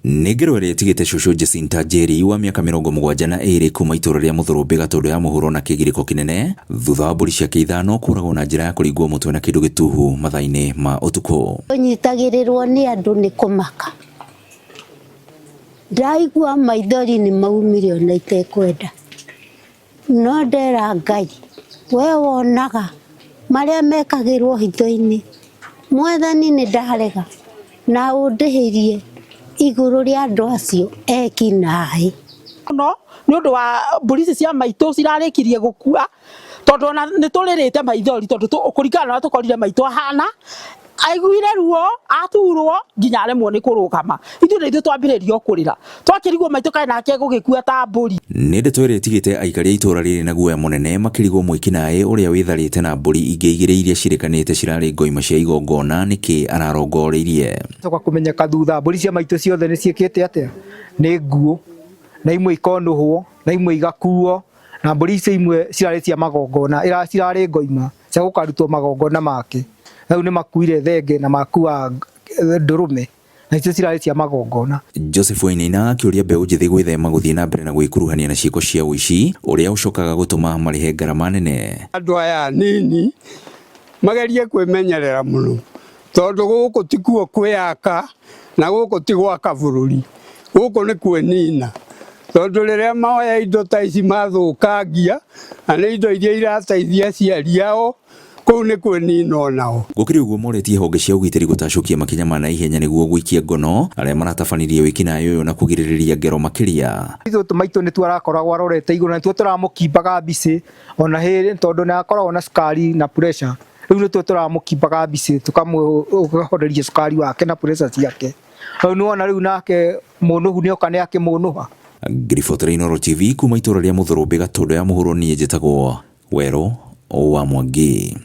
Nĩ ngero ĩrĩa ĩtigĩte cũcũ Jacinta Njeri wa mĩaka 72 kuma itũra rĩa Mũthũrũmbĩ Gatũndũ ya mũhuro na kĩgirĩko kĩnene thutha wa mbũri ciake ithano kũragwo na njĩra ya kũringwo mũtwe na kĩndũ gĩtuhu mathaa-inĩ ma ũtukũ. Ũnyitagĩrĩrwo nĩ andũ nĩ kũmaka. Ndaigua maithori nĩ maumire ona itekwenda. No ndera Ngai, we wonaga marĩa mekagĩrwo hitho-inĩ. Mwathani nĩ ndarega na ũndĩhĩrie igũrũ rĩa andũ acio eki naĩ. Mũno nĩ ũndũ wa mbũri ici cia maitũ cirarĩkirie gũkua tondũ ona nĩ tũrĩrĩte maithori tondũ kũringana na ũrĩa tũkorire maitũ ahana aiguire ruo aturwo nginya aremwo nĩ kũrũgama. Ithuĩ nĩ ithuĩ twambĩrĩria kũrĩra twakĩrigwo maitũ kaĩ nake egũgĩkua ta mbũri. Nĩ ndeto ĩrĩa ĩtigĩte aikari a itũũra rĩrĩ na guoya mũnene makĩrigwo mwĩkinaĩ ũrĩa wĩtharĩte na mbũri ingĩ igĩrĩ iria ciĩrĩkanĩte cirarĩ ngoima cia igongona nĩkĩ ararongoreirie. Coka kũmenyeka thutha mbũri cia maitũ ciothe nĩ ciĩkĩte atĩa, nĩ nguũ, na imwe ikonũhwo, na imwe igakuo, na mbũri icio imwe cirarĩ cia magongona, cirarĩ ngoima cia gũkarutwo magongona make. Rĩu nĩ makuire thenge na makua ndũrũme, na icio cirarĩ cia magongona. Joseph Wainaina akĩũria mbeũ njĩthĩ gwĩthema gũthiĩ na mbere na gwĩkuruhania na ciĩko cia ũici ũrĩa ũcokaga gũtũma marĩhe ngarama nene. Andũ aya anini magerie kwĩmenyerera mũno tondũ gũkũ tikuo kwĩyaka na gũkũ ti gwaka bũrũri, gũkũ nĩ kwĩnina, tondũ rĩrĩa moya indo ta ici mathũkangia, na nĩ indo iria irateithia aciari ao, kũu nĩ kwĩnina onao. Gũkĩrĩ ũguo morĩtie honge cia ũgitĩri gũtacũkia makinya ma naihenya nĩguo gũikia ngono arĩa maratabanirie wĩkinaĩ ũyũ na kũgirĩrĩria ngero makĩria. Ithuĩ maitũ nĩtuo arakoragwo arorete igũrũ na nĩtuo tũramũkimbaga mbicĩ ona hĩrĩ tondũ nĩ akoragwo na cukari na pressure. Rĩu nĩtuo tũramũkimbaga mbicĩ tũkamũhoreria cukari wake na pressure ciake. Rĩu nĩwona rĩu nake mũnũhu nĩoka nĩakĩmũnũha. Ngĩribotera Inooro TV kuma itũra rĩa Mũthũrũmbĩ Gatũndũ ya mũhuro niĩ njĩtagwo Werũ wa Mwangi.